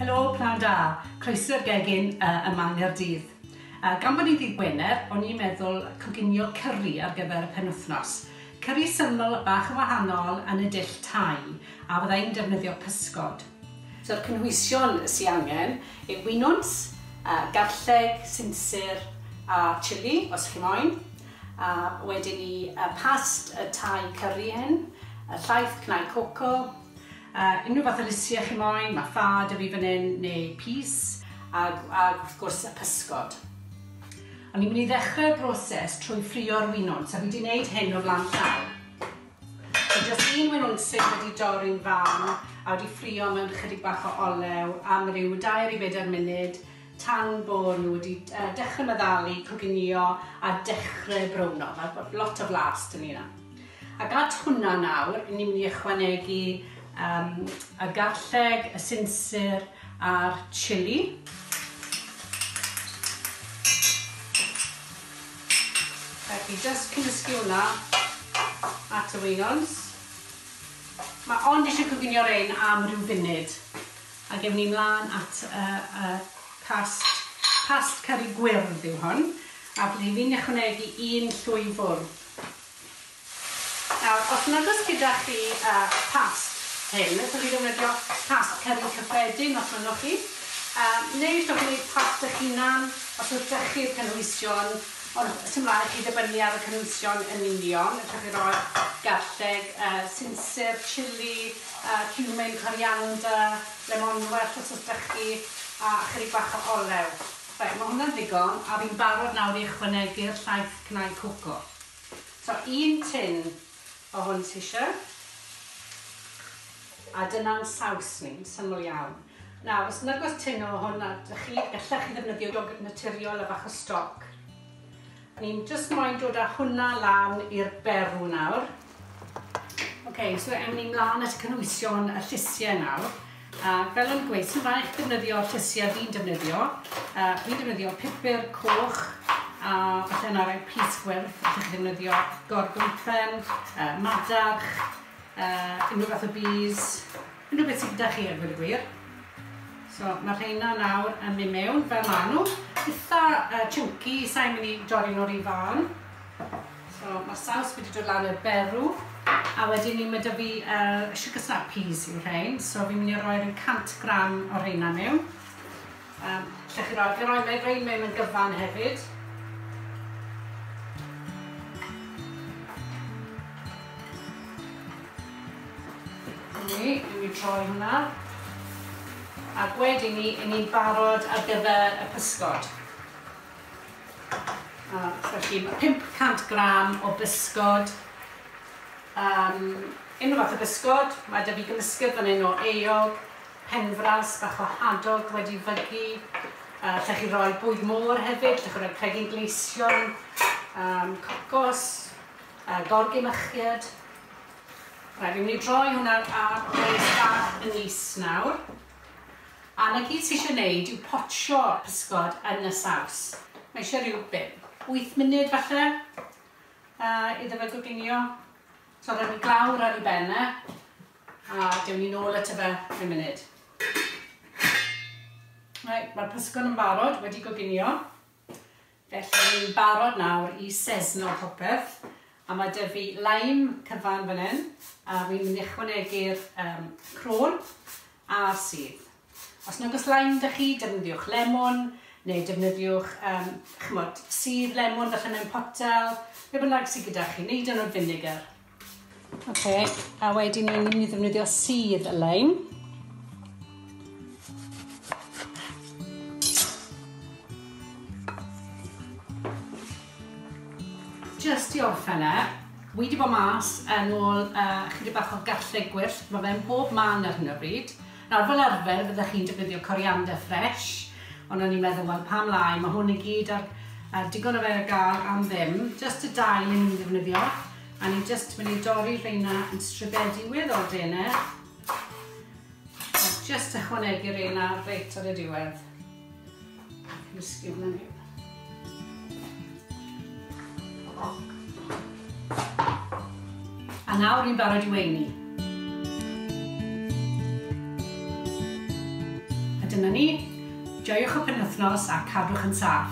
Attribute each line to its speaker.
Speaker 1: Helo, pnawn da. Croeso i'r gegin yma yng Nghaerdydd. Gan bod ni'n ddydd Gwener, o'n i'n meddwl coginio cyri ar gyfer y penwythnos. Cyri syml, bach yn wahanol, yn y dull Thai, a fydda i'n defnyddio pysgod. So'r cynhwysion sy angen yw winwns, garlleg, sinsir a chilli, os chi moyn. A wedyn ni past y Thai curry hyn, y llaeth cnau coco, unrhyw fath o lysiau chi moyn, mae ffa 'da fi fan hyn, neu pys, ag, ag wrth gwrs y pysgod. O'n i'n mynd i ddechrau'r broses trwy ffrio'r winwns, a fi wedi gwneud hyn o flaen llaw. So jyst un winwnsyn wedi dorri'n fan a wedi ffrio mewn chydig bach o olew am ryw 2 i 4 munud tan bod nhw wedi dechrau meddalu, coginio a dechrau browno. Mae lot o flas 'da ni yna. Ac at hwnna nawr, ni'n mynd i ychwanegu y garlleg, y sinsir a'r chilli. Felly, jyst cymysgu hwnna at y winwns. Mae ond eisiau coginio rein am ryw funud. A gewn ni mlaen at y past curry gwyrdd yw hwn. A fi'n ychwanegu un llwy fwrdd. Nawr, os nag oes gyda chi past hyn, allwch chi ddefnyddio past curry cyffredin os mynnwch chi. Neu allwch chi wneud past eich hunan os oes 'da chi'r cynhwysion, ond sdim rhaid i chi ddibynnu ar y cynhwysion yn union. Allwch chi roi garlleg, sinsir, chilli, cumin, coriander, lemonwellt os oes 'da chi, a chydig bach o olew. Reit, mae hwnna'n ddigon, a fi'n barod nawr i ychwanegu'r llaeth cnau coco. So, un tin o hwn ti eisiau. A dyna'n saws ni'n syml iawn. Nawr, os nag oes tin o hwn a dych chi, gallech chi ddefnyddio iogwrt naturiol a bach o stoc. Ni'n jyst moyn dod â hwnna lan i'r berw nawr. OK, so ewn ni mlaen at y cynhwysion y llysiau nawr. Fel o'n gweud, sy'n rhaid chi ddefnyddio llysiau fi'n defnyddio. Fi'n defnyddio pupur coch a falle yna rai pys gwyrdd. Allwch chi ddefnyddio gorgwmpren, madarch, unrhyw fath o bys, unrhyw beth sydd gyda chi a gweud y gwir. So mae rheina nawr yn mynd mewn fel maen nhw. Eitha chunky, sa'n mynd i dorri nhw rhy fân. So mae'r saws wedi dod lan i'r berw. A wedyn ni, mae 'da fi sugar snap peas yw rhain. So fi'n mynd i roi rhyw 100 gram o rheina mewn. Lle chi roi, fi roi rhain mewn yn gyfan hefyd. Ni, ni'n mynd i droi hwnna. Ac wedyn ni, ni'n barod ar gyfer y pysgod. Felly mae 500 gram o bysgod. Unrhyw fath o bysgod, mae 'da fi gymysgedd fan hyn o eog, penfras, bach o hadog wedi fygu. Lle chi roi bwyd môr hefyd, lle chi roi cregyn gleision, cocos, gorgimychiad. Right, fi'n mynd i droi hwnna ar wres bach yn is nawr. A 'na gyd sy eisiau gwneud yw potsio pysgod yn y saws. Mae eisiau rhyw 8 munud falle iddo fe goginio. So rhaid ni glawr ar ei ben e, a dewn ni nôl ato fe mewn munud. Right, mae'r pysgod yn barod, wedi goginio. Felly ni'n barod nawr i sesno popeth. A mae 'da fi lime cyfan fan hyn, a fi'n mynd i ychwanegu'r crôn a'r sudd. Os nag oes lime 'da chi, defnyddiwch lemon, neu defnyddiwch chimod, sudd lemon falle mewn potel, be bynnag sydd gyda chi, neu hyd yn oed vinegar. OK, a wedyn ni'n mynd i ddefnyddio sudd y lime. Just i orffen e, wi wedi bod mas yn ôl chydig bach o garlleg gwyllt, mae fe'n bob man ar hyn o bryd. Nawr, fel arfer, fyddech chi'n defnyddio coriander fresh, ond o'n i'n meddwl, wel, pam lai, mae hwn i gyd ar digon o fe ar gael am ddim. Just y dail ni'n mynd i ddefnyddio, a ni just mynd i dorri rheina yn stribedi weddol denau. A just ychwanegu rheina reit ar y diwedd. Cymysgu hwnna mewn. A nawr ni'n barod i weini. A A dyna ni. Joiwch y penwythnos a cadwch yn saff.